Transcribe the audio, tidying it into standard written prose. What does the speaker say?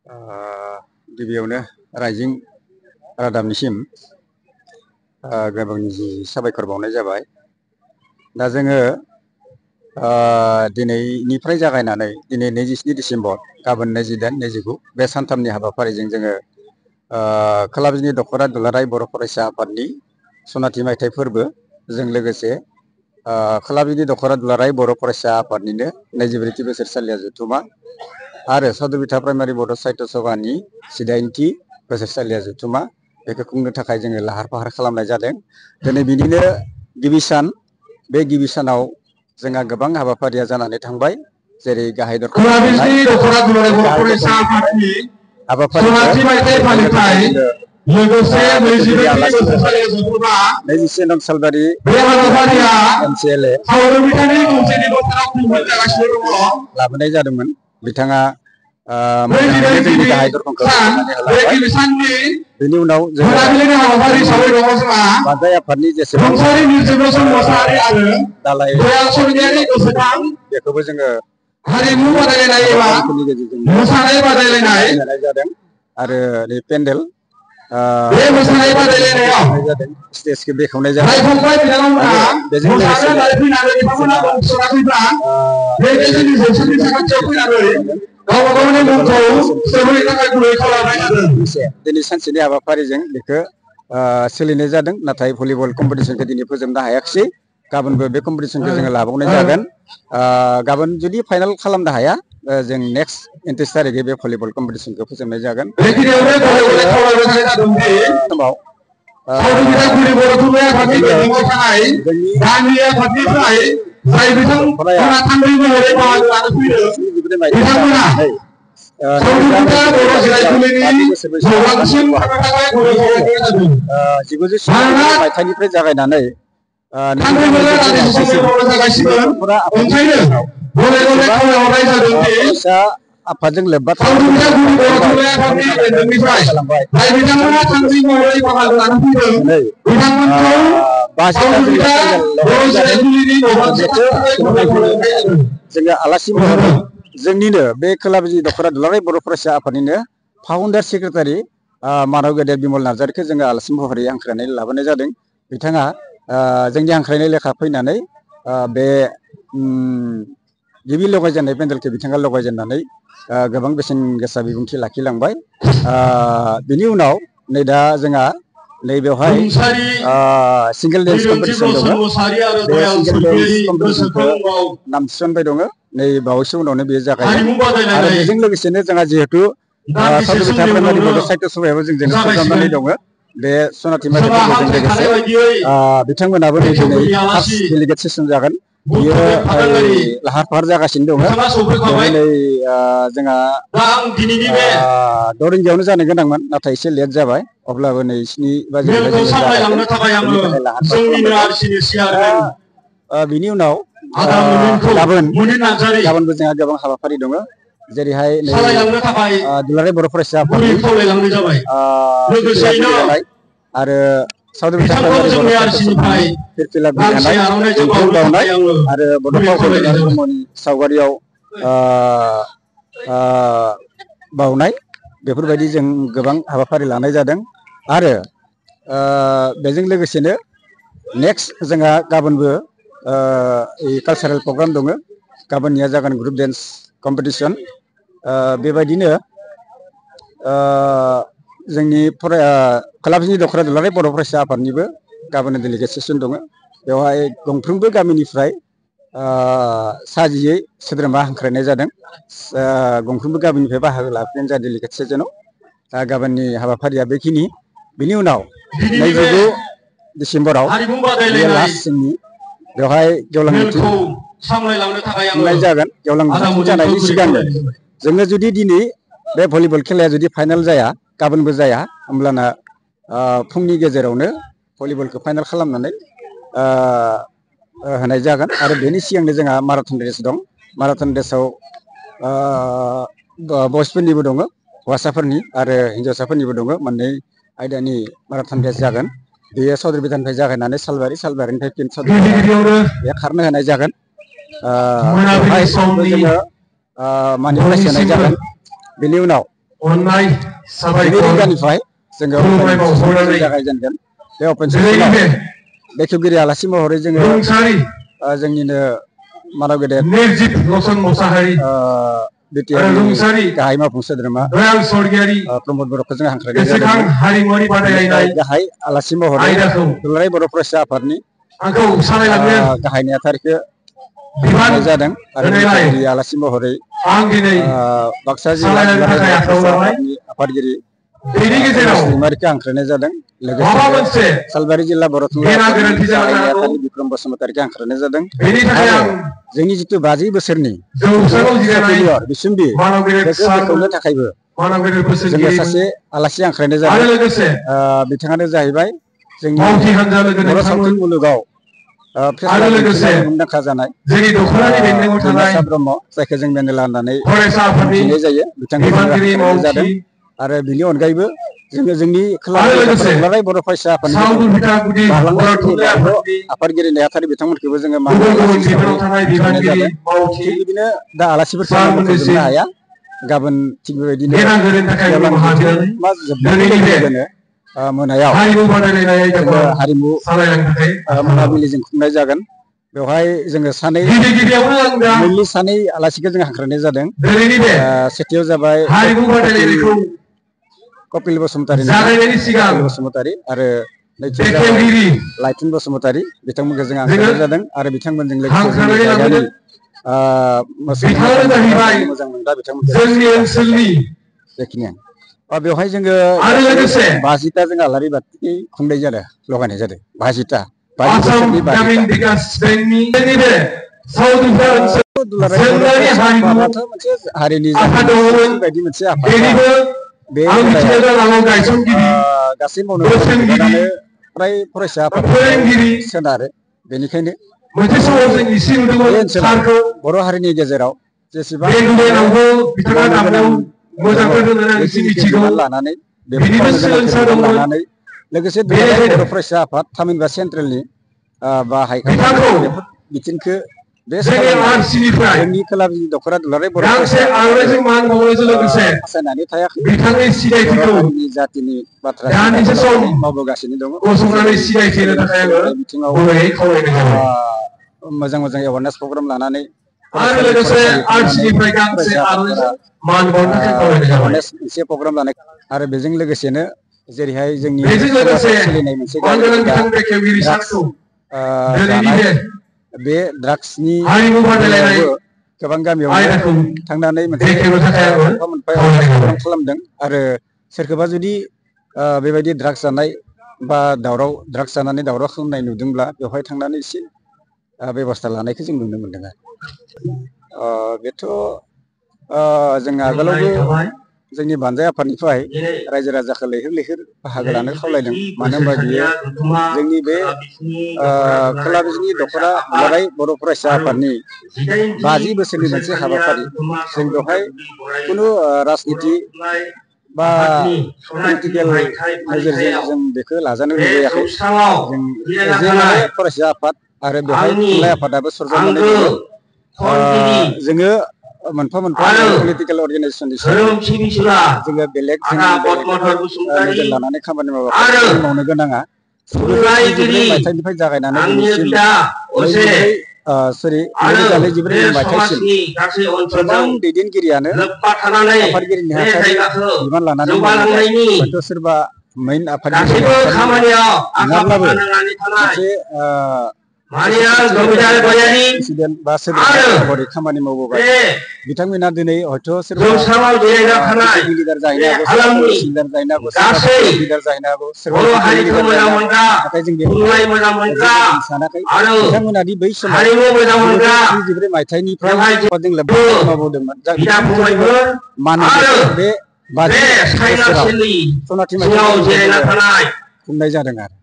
गिबियावनो रायजिं रादाबनिसिम गोबां साबायखर बावनाय जाबाय। दा जोङो दिनैनिफ्राय जागायनानै दिनै 27 डिसेम्बर गाबोन 28, 29 बे सानथामनि हाबाफारिजों जोङो खोला बिजनि दख'रा दुलाराय बर' फरायसा आफादनि सनाथि मायथाइ फोरबो जों लोगोसे खोला बिजनि दख'रा दुलाराय बर' फरायसा आफादनिनो 24थि बोसोरसालिया जथुमा आरो सादुबिथा प्राइमारि बड' साहित्य सभानि 18थि बोसोरसालिया जथुमा बेखौ खुंनो थाखाय जोङो लाहार फाहार खालामनाय जादों। दिनै बिनिनो गिबि सान, बे गिबि सानाव जोंहा गोबां हाबाफारिया जानानै थांबाय, जेरै गाहाय दरखं नैजिसे नं सालबारि MCLA लाबोनाय जादोंमोन। बिथाङा जोंनि गाहाय दरखंखौ बेनि उनाव बान्जाय आफादनि जेसेबां दालाय बेखौबो जोङो हारिमु बादायलायनाय एबा मोसानाय बादायलायनाय जादों आरो पेन्डेल बे मोसानाय बादायलायनायाव स्टेजखौ बेखेवनाय जादों। बेजों लोगोसे दिनै सानसेनि हाबाफारिजों बेखौ सोलिनाय जादों, नाथाय भलिबल कम्पिटिसनखौ दिनै फोजोबनो हायाखिसै। गाबोनबो बे कम्पिटिसनखौ जोङो लाबावनाय जागोन। गाबोन जुदि फाइनाल खालामनो हाया, जों नेक्स्ट 29 तारिखै बे भलिबल कम्पिटिसनखौ फोजोबनाय जागोन। मायथाइनिफ्राय जागायनानै आफादजों लोब्बा जोङो आलासि महरै जोंनिनो बे खोला बिजनि दख'रा दुलाराय बर' फरायसा आफादनिनो फाउन्डार सेक्रेटारि मानव गेदेर बिमल नार्जारिखौ जोङो आलासि महरै हांख्रायनानै लाबोनाय जादों। बिथाङा जोंनि हांख्रायनाय लेखा फैनानै बे गिबि लगायजेननाय पेन्डेलखौ बिथाङा लगायजेननानै गोबां बेसेन गोसा बिबुंथि लाखिलांबाय। बिनि उनाव नै दा जोंहा नैबेवहाय सिंगेल डेन्स कम्पिटिसन दङ। बे सिंगेल डेन्स कम्पिटिसनखौ नाम थिसनबाय दङ। नै बावैसो उनावनो बेयो जागायगोन आरो बेजों लोगोसेनो जोंहा जिहेथु सादुबिथा प्राइमारि बड' साहित्य सभायाबो जोंजों सरजाबनानै दङ। बे सनाथि मायथाइफोरजों लोगोसे बिथांमोनाबो दिनै फार्स्ट डेलिगेट सेसन जागोन। बियो लाहार फाहार जागासिनो दङ। नै जोंहा 6 रिंगायावनो जानो गोनांमोन, नाथाय एसे लेट जाबाय। अब्लाबो नै 7 बाजिनिफ्राय बिनि उनाव गाबोनबो जोंहा गोबां हाबाफारि दङ, जेरैहाय दुलाराय बर' फरायसा आफादनि आरो सादुबिथा प्राइमारि बर' फरायसाफोरनि फिरफिला बिरहोनाय, अनथोब बावनाय आरो बड'फा उपेन्द्रनाथ ब्रह्मनि सावगारियाव बावनाय, बेफोरबायदि जों गोबां हाबाफारि लानाय जादों। आरो बेजों लोगोसेनो नेक्स्ट जोंहा गाबोनबो कालसारेल प्रग्राम दङ। गाबोननिया जागोन ग्रुप डेन्स कम्पिटिसन। बेबायदिनो जोंनि खोला बिजनि दख'रा दुलाराय बर' फरायसा आफादनिबो गाबोन डेलिगेट सेसन दङ। बेवहाय गंफ्रोमबो गामिनिफ्राय साजियै सोद्रोमा हांख्रायनाय जादों। गंफ्रोमबो गामिनिफ्राय बाहागो लाफैनाय जादों डेलिगेट सेसनाव। गाबोननि हाबाफारिया बेखिनि। बिनि उनाव 29 डिसेम्बराव बेयो लास्ट जोंनि बेवहाय गेवलां मिटिं खुंनाय जागोन। गेवलां मिटिं जानायनि सिगांनो जोङो जुदि दिनै बे भलिबल खेलाया जुदि फाइनाल जाया, गाबोनबो जाया, होमब्लाना फुंनि गेजेरावनो भलिबलखौ फाइनाल खालामनानै होनाय जागोन। आरो बेनि सिगांनो जोंहा माराथन रेस दं। माराथन रेसाव बयसफोरनिबो दङ, हौवासाफोरनि आरो हिन्जावसाफोरनिबो दङ। मोननै आयदानि माराथन रेस जागोन। बेयो सादुबिथानिफ्राय जागायनानै सालबारिनिफ्राय फिन बे खारनो होनाय जागोन। बेवहाय जोङो मानि प्राइज होनाय जागोन। बेनि उनाव अननाय साबायखर रिंगानिफ्राय जोङो जागायजेनगोन बे अपेन सेसनाव बेखेवगिरि आलासि महरै जोङो जोंनिनो मानव गेदेर निर्जित लसन मोसाहारि बिटिआरनि गाहाय मावफुं सोद्रोमा प्रमद बर'खौ जों हांख्रायनाय जादों गाहाय आलासि महरै दुलाराय बर' फरायसा आफादनि गाहाय नेहाथारिखौ होनाय जादों आरो बिटिआरनि आलासि महरै बाक्सा जिल्ला दुलाराय बर' फरायसा आफादनि आफादगिरि दैमारिखौ हांख्रायनाय जादों लोगोसे सालबारि जिल्ला बर' थुनलाइ आफादनि गाहाय नेहाथारि बिक्रम बसुमतारिखौ हांख्रायनाय जादों आरो जोंनि जिथु 50 बोसोरनि बिसुम्बि बेखौनो थाखायबो जोङो सासे आलासि हांख्रायनाय जादों बिथाङानो जाहैबाय जोंनि बर' सावथुन मुलुगाव मुंदांखा जानाय दैमासा ब्रह्म जायखौ जों मेनेला होननानै मिथिनाय जायो बिथांखौ हांख्रायनाय जादों आरो बिनि अनगायैबो जोङो जोंनि दुलाराय बर' फरायसा आफादनि आफादगिरि नेहाथारि बिथांमोनखौबो जोङो मान होनाय जादों थिग बिदिनो दा आलासिफोरखौ मख'जोबनो हाया गाबोन थिग बेबायदिनो मोनायाव हारिमु मोनाबिलि जों खुंनाय जागोन बेवहाय जोङो सानै आलासिखौ जों हांख्रायनाय जादों सेथियाव जाबाय कपिल बसुमतारी आरो नैथियाव जाबाय लाइथुन बसुमतारी बिथांमोनखौ जों हांख्रायनाय जादों आरो बिथांमोनजों लोगोसे जोंनि जायगानि मोजां मोनग्रा बिथांमोनखौ बेखिनियानो बेवहाय जोङो 50टा जों आलारि बाथि खुंनाय जादों लगायनाय जादों 50टा मोनसे हारिनि बायदि मोनसे आफाद बे गासै मावनो फ्राय फरायसा आफाद सोनारो बेनिखायनो बर' हारिनि गेजेराव जेसेबां लानानै लानानै लोगोसे बर' फरायसा आफाद थामहिनबा सेन्ट्रेलनि बा हाइकमान्ड बेफोर बिथिंखौ बे जोंनि खोला दख'रा दुलाराय बर' फासायनानै थायाखै हारिनि जातिनि बाथ्रा मावबोगासिनो दङ बिथिङाव मोजां एवारनेस प्रग्राम लानानै मोनसे प्रग्राम लानाय आरो बेजों लोगोसेनो जेरैहाय जोंनि सोलिनाय मोनसे बे ड्राग्सनि गोबां गामियावनो थांनानै मोनसे मोनफा प्रग्राम खालामदों आरो सोरखौबा जुदि बेबायदि ड्राग्स जानाय बा ड्राग्स जानानै दावराव खालामनाय नुदोंब्ला बेवहाय थांनानै एसे बेबस्था लानायखौ जों नुनो मोनदों आरो बेथ' जों आगोलावबो जोंनि बानजाय आफादनिफ्राय रायजो राजाखौ लैहोर बाहागो लानो खावलायदों मानो होनबा बियो जोंनि बे खोला बिजनि दख'रा दुलाराय बर' फरायसा आफादनि 50 बोसोरनि मोनसे हाबाफारि जों बेवहाय खुनु राजनिति बा पलिटिकेल नोजोरजों जों बेखौ लाजानो लुबैयाखै जों फरायसा आफाद आरो बेवहाय थुनलाइ आफादाबो सरजाबनानै दङ जोङो मोनफा पलिटिकेल अर्गानाइजेसन जोङो बेलेग नोजोर लानानै खामानि मावनो गोनाङा 1994 मायथाइनिफ्राय जागायनानै दिनैसिम 2014 मायथाइसिम गोबां दैदेनगिरियानो आफादगिरि नेहाथारि बिबान लानानै हयथ' सोरबा मेइन आफादगिरि नङाब्लाबो मोनसे प्रेसिडेन्ट बा सोद्रोमा खामानि मावबोबाय बिथांमोना दिनै हयथ' सोरबा लिडार जाहैनो हागौ लिडार जाहैनो हागौ लिडार जाहैनो हागौ नाथाय जों सानाखै बिथांमोना दि बै समाव 1994 मायथाइनिफ्राय जों लोब्बा मावबोदोंमोन मान बे 50 बोसोराव सनाथि मायथाइयाव खुंनाय जादों आरो